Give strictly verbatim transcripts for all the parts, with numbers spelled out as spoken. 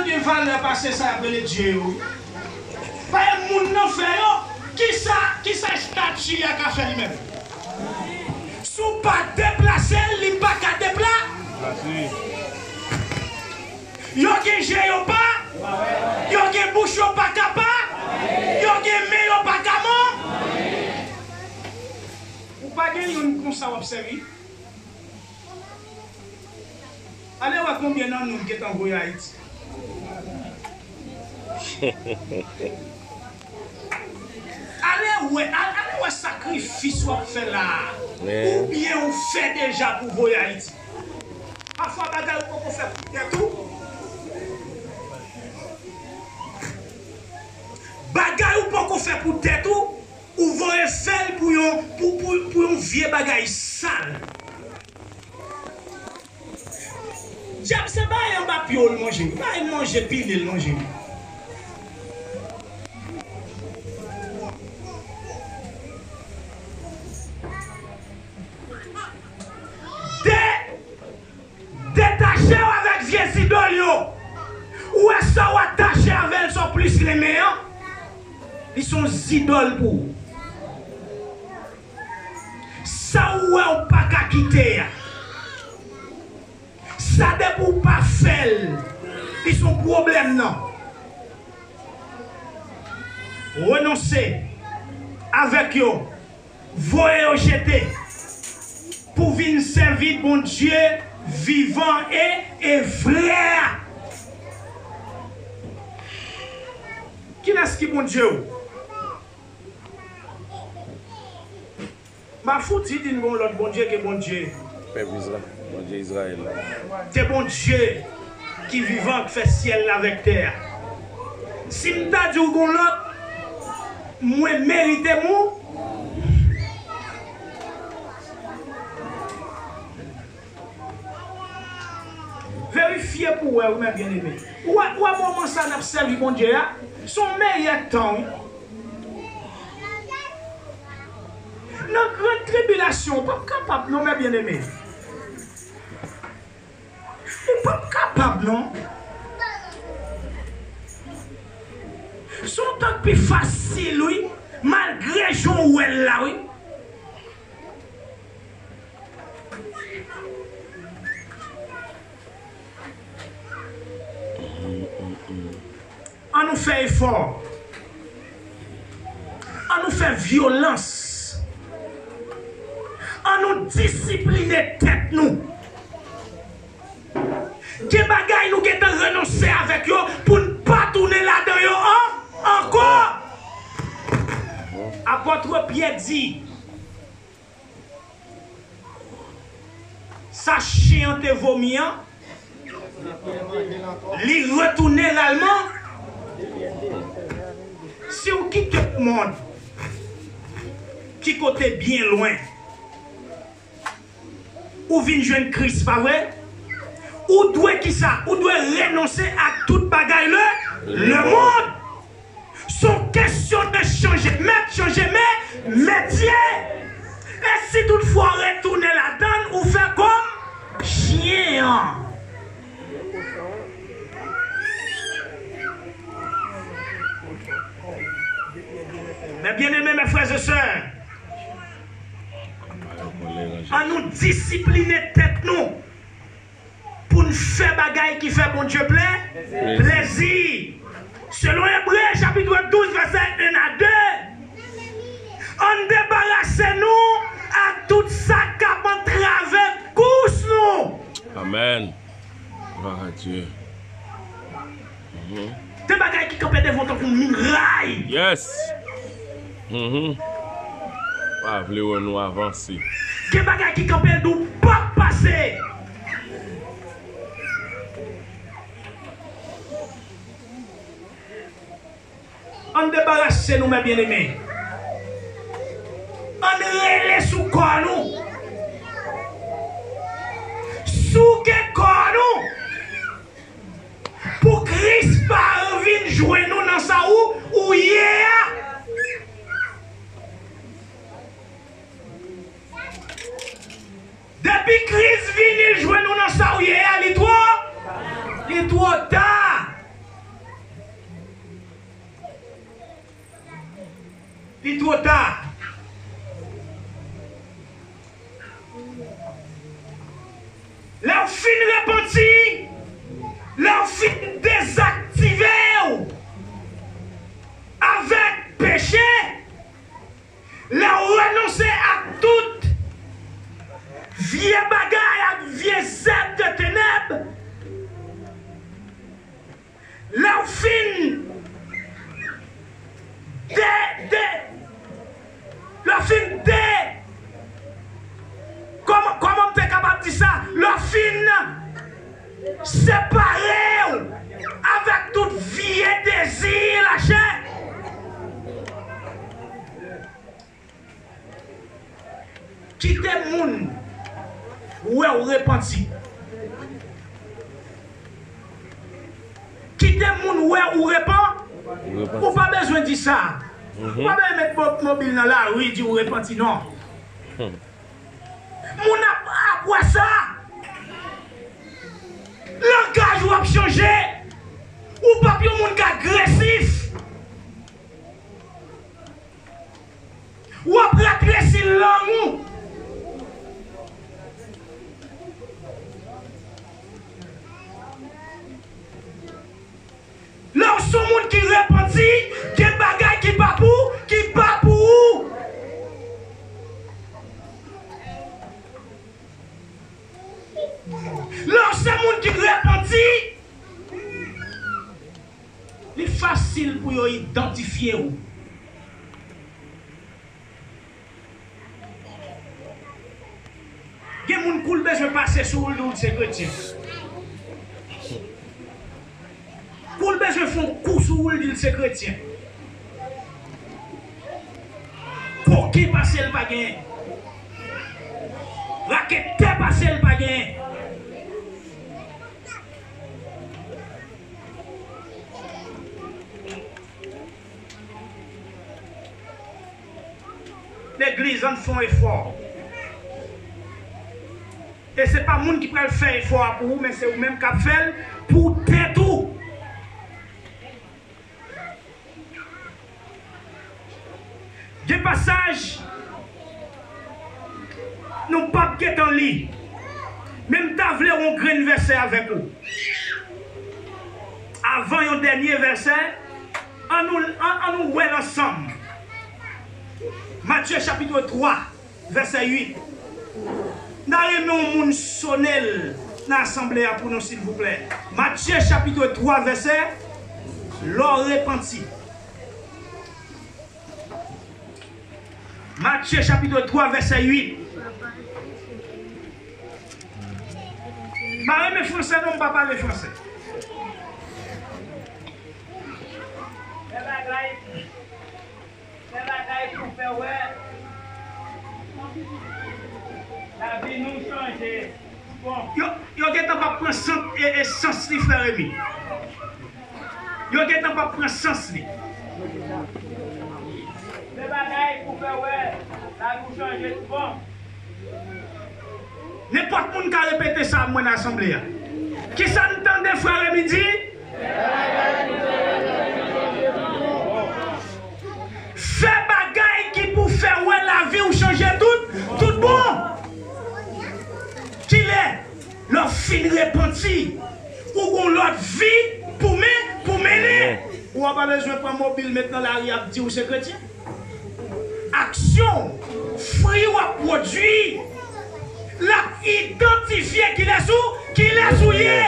gen valè pase sa y ap rele dye yo. Paske moun nan fè yo, kisa, kisa estati a ka fè li menm? Si w pa deplase l, li pa ka depla. Yo gen je yo pa, yo gen bouch yo pa ka pa, yo gen men yo pa ka man. Ou pa gen youn konsa w ap sèvi? Ale wè konbyen nan nou gentan voye Ayiti. Ale wè, al- ale wè sakrifis w ap fè la a. Oubyen ou fè deja pou voye Ayiti. Pafwa bagay ou poko fè pou tèt ou. Bagay ou poko fè pou tèt ou, ou voye fè l pou yon, pou, pou, pou yon vye bagay sal. Dyab se bay anba pye w l manje. Bay l manje, pile l manje. De- Detache w avèk vye zidòl yo. Ou wè sa w atache avè l, sa w plis renmen an, li se yon zidòl pou ou. Sa w wè w pa ka kite a, sa depi w pa fè l, li se yon pwoblèm nan. Renonse avèk yo. Voye yo jete pou vin sèvi Bondye vivan e, e vrè a. Kilès ki Bondye w? M a fouti di n gon lòt Bondye ke Bondye. Pèp Izra-, Bondye Izrayèl la. Ke Bondye ki vivan, k fè syèl la avèk tè a. Si m ta di w gon lòt, mwen merite m ou? Verifye pou w wè, wi, mè byeneme. Ou wè, ou wè moman sa n ap sèvi Bondye a, se yon meyè tan, wi. Nan gran tribilasyon, ou p ap kapab, non, mè byeneme. Ou p ap kapab, non. Se yon tan k pi fasil, wi, malgre jan w wè l la, wi. An nou fè efò. An nou fè vyolans. An nou disipline tèt nou. Gen bagay nou gentan renonse avèk yo pou n pa tounen ladan yo an-, ankò. Apot Pyè di, sa chen an te vomi an, li retounen l al man-, si w kite mond ki kote byen lwen, ou vin jwenn Kris, pa vre? Ou dwe kisa? Ou dwe renonse ak tout bagay le, lemonn. Se yon kesyon de chanje mèt, chanje men, metye. E si toutfwa w retounen ladann, ou fè kòm chen an. Mè byeneme, mè frè e sè, an nou disipline tèt nou pou n fè bagay ki fè Bondye plè, plezi. Selon Ebre, chapit douz, vèsè en a de, ann debarase nou ak tout sa k ap antrave kous nou. Amèn. Glwa a Dye. Mhm. Gen bagay ki kanpe devan w tankou miray. Yes. Mhm. Pa vle wè nou avanse. Gen bagay ki kanpe l di w p ap pase. Ann debarase nou, mè byeneme. Ann rele sou kò nou. Souke kò nou. Pou Kris pa vin jwenn ou nan sa ou, ou ye a. Depi Kris vini, l jwenn ou nan sa w ye a, li twò, li twò ta. Li twò ta. Lè w fin repanti, lè w fin dezaktive w avèk peche, lè w renonse ak tout vye bagay ak vye zèv de tenèb, lè w fin de, de, lè w fin de, kòman, kòman m te kapab di sa? Lè w fin separe w avèk tout vye dezi lachè. Kite moun wè w repanti. Kite moun wè ou repan. Ou repanti. Ou pa bezwen di sa. Mhm. Ou pa bezwen met mo-, mobil nan lari, di ou repanti, non. Hmm. Moun ap, ap wè sa. Langaj ou ap chanje. Ou p ap yon moun k agresif. W ap ratresi lang ou. Lè w se yon moun ki repanti, gen bagay ki pa pou, ki pa pou ou. Lè w se moun ki repanti, li fasil pou yo idantifye w. Gen moun kou l bezwen pase sou ou, l di w l se kretyen. Kou l bezwen fè yon kou sou ou, l di l se kretyen. Koken pase l pa genyen. Raketè pase l pa genyen. Legliz, ann fè yon efò. E se pa moun ki pral fè efò a pou ou, men se ou menm k ap fè l pou tèt ou. Gen pasaj nou p ap gentan li, men m ta vle yon grenn vèsè avèk ou. Avan yon dènye vèsè, ann nou, ann, ann nou wè l ansanm. Matye chapit twa, vèsè uit. M ta renmen yon moun sone l nan asanble a pou nou, silvouplè. Matye chapit twa, vèsè, lè w repanti. Matye chapit twa, vèsè uit. M pa renmen franse non, m pa pale franse. Fè bagay, fè bagay pou fè wè lavi nou chanje. Yo, yo gentan p ap pran sans, e, e sans li, frè Remy. Yo gentan p ap pran sans li. Fè bagay pou fè wè lavi w chanje tout bon. Nenpòt moun ka repete sa mwen nan asanble a. Kisa n tande frè Remy di? Fè bagay ki pou fè wè lavi w chanje tout, tout bon. Kilè? Lè w fin repanti, ou gon lòt vi pou men, pou mennen. Ou a pa bezwen pran mobil met nan lari ap di w se kretyen. Aksyon w, fwi w ap pwodui, l ap idantifye kilès ou, kilès ou ye.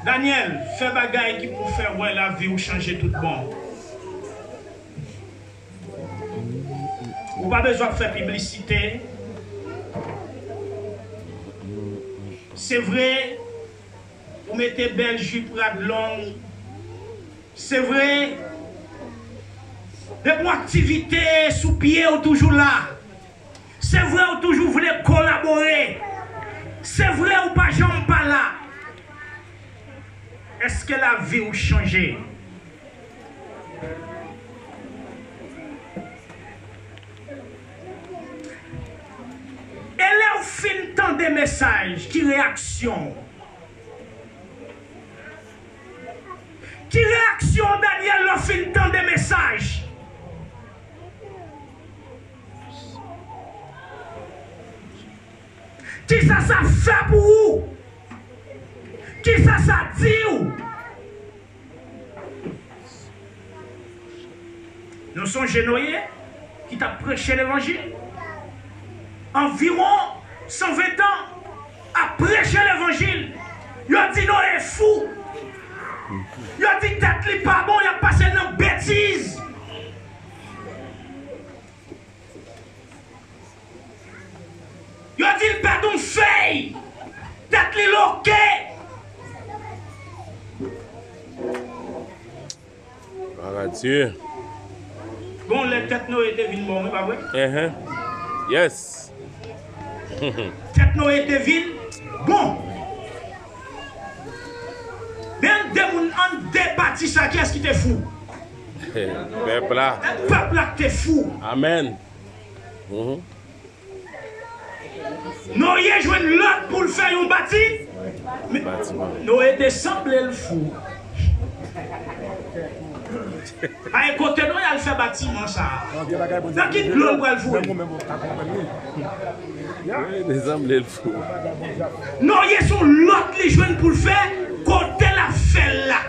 Daniel, fè bagay ki pou fè wè lavi w chanje tout bon. Ou pa bezwen ap fè piblisite. Se vre, ou mete bèl jip rad long. Se vre, depi w aktivite sou pye, ou toujou la. Se vre, ou toujou vle kolabore. Se vre, ou pa janm pa la. Èske lavi w chanje? E lè w fin tande mesaj, ki reyaksyon w? Ki reyaksyon Danyèl lè w fin tande mesaj? Kisa sa fè pou ou? Kisa sa di w? Nou sonje Noye ki t ap preche levanjil. Anviwon san ven tan ap preche levanjil. Yo di Noye fou. Yo di tèt li pa bon, y ap pase l nan betiz. Yo di l pèdi yon fèy. Tèt li loke. Glwa a Dye. Gon lè tèt Noye te vin bon, wi, pa vre? Enhen. Yes. Tèt Noye te vin bon. Men de moun, an de pati sa, kiyès ki te fou? Pèp la. Pèp la ki te fou. Amèn. Mhm. Noye jwenn lòd pou l fè yon bati. Batiman. Noye te sanble l fou. Ay, kote Noye al fè batiman sa a? Nan ki dlo l pral foure? Noye te sanble l fou. Noye se yon lòd li jwenn pou l fè, kote l ap fè l la.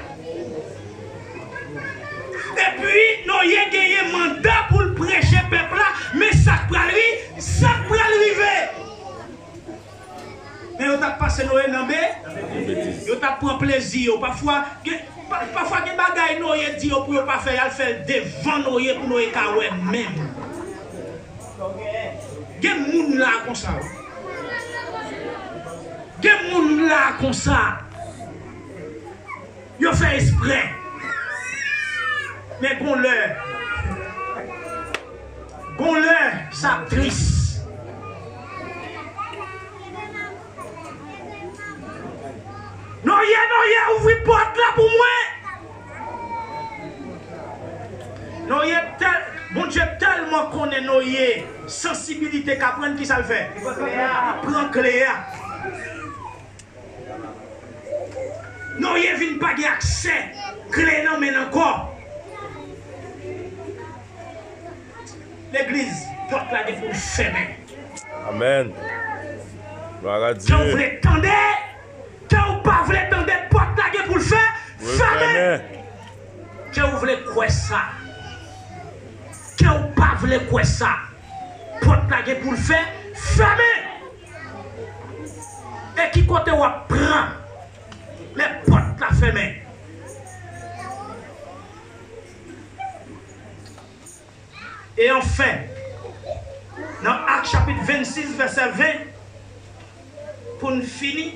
Epi, Noye genyen manda pou l preche pèp la, men sa k pral ri, sa k pral rive. Men yo t ap pase Noye nan be, yo t ap pran plezi yo. Pafwa, gen, pa- pafwa gen bagay Noye di yo pou yo pa fè, y al fè l devan Noye pou Noye ka wè menm. Gen moun la konsa. Gen moun la konsa. Yo fè esprè. Men gon lè, gon lè, sa tris. Noye, Noye, ouvri pòt la pou mwen. Noye tèl, Bondye tèlman konnen Noye sansibilite k aprann, kisa l fè? Li pran kle a. Noye vin pa gen aksè kle nan men l ankò. Legliz, pòt la gen pou l fèmen. Amèn. Glwa a Dye. Ke w vle tande, ke w pa vle tande, pòt la gen pou l fè, fèmen. Ke w vle kwè sa, ke w pa vle kwè sa, pòt la gen pou l fè, fèmen. E ki kote w ap pran lè pòt la fèmen? E anfen, nan Ak chapit vennsis, vèsè ven, pou n fini,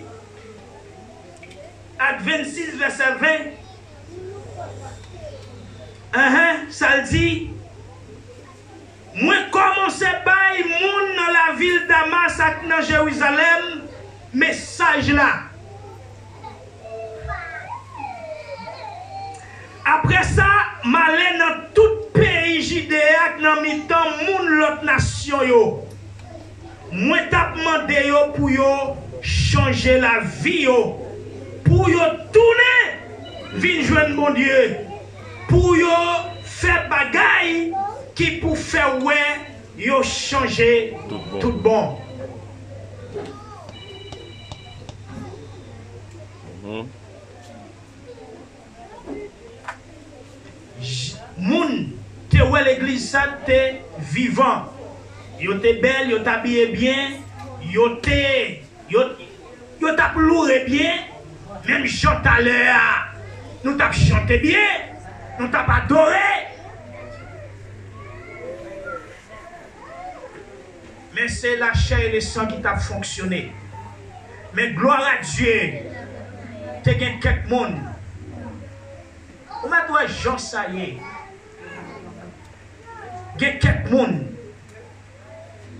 Ak vennsis, vèsè ven, enhen, sa l di, Mwen kòmanse bay moun nan lavil Damas ak nan Jerizalèm mesaj la. Apre sa, m ale nan tout peyi Jide ak nan mitan moun lòt nasyon yo. Mwen t ap mande yo pou yo chanje lavi yo, pou yo tounen vin jwenn Bondye, pou yo fè bagay ki pou fè wè yo chanje tout bon. Tout bon. Mhm. J-, moun te wè legliz sa te vivan. Yo te bèl, yo t abiye byen, yo te, yo, yo t ap loure byen, menm jan talè a, nou t ap chante byen, nou t ap adore. Men se lachè e lesan ki t ap fonksyone. Men glwa a Dye, te gen kèk moun. Ou mèt wè jan sa ye. Gen kèk moun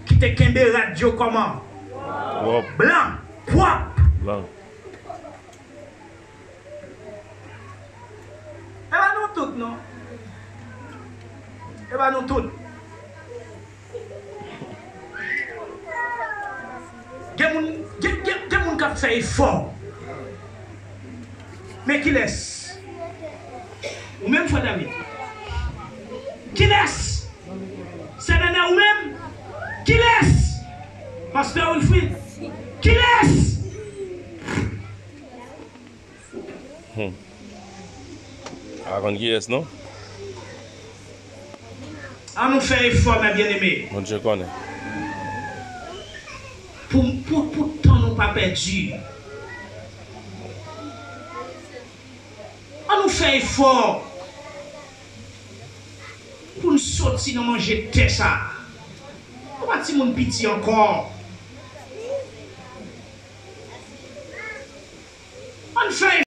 ki te kenbe rad yo kòman? Pwòp. Blan, pwòp. Blan. E pa nou tout, non. E pa nou tout. Gen moun, gen, gen, gen moun k ap fè efò. Men kilès? Frè David. Kilès? Sè Nana ou menm? Kilès? Pastè Wilfrid? Kilès? Hmm. A konn kiyès non? An nou fè efò, mè byeneme. Bondye konnen. Pou, pou, pou tan nou pa pèdi. An nou fè efò pou n soti nan manje tè sa. Nou pa timoun piti ankò.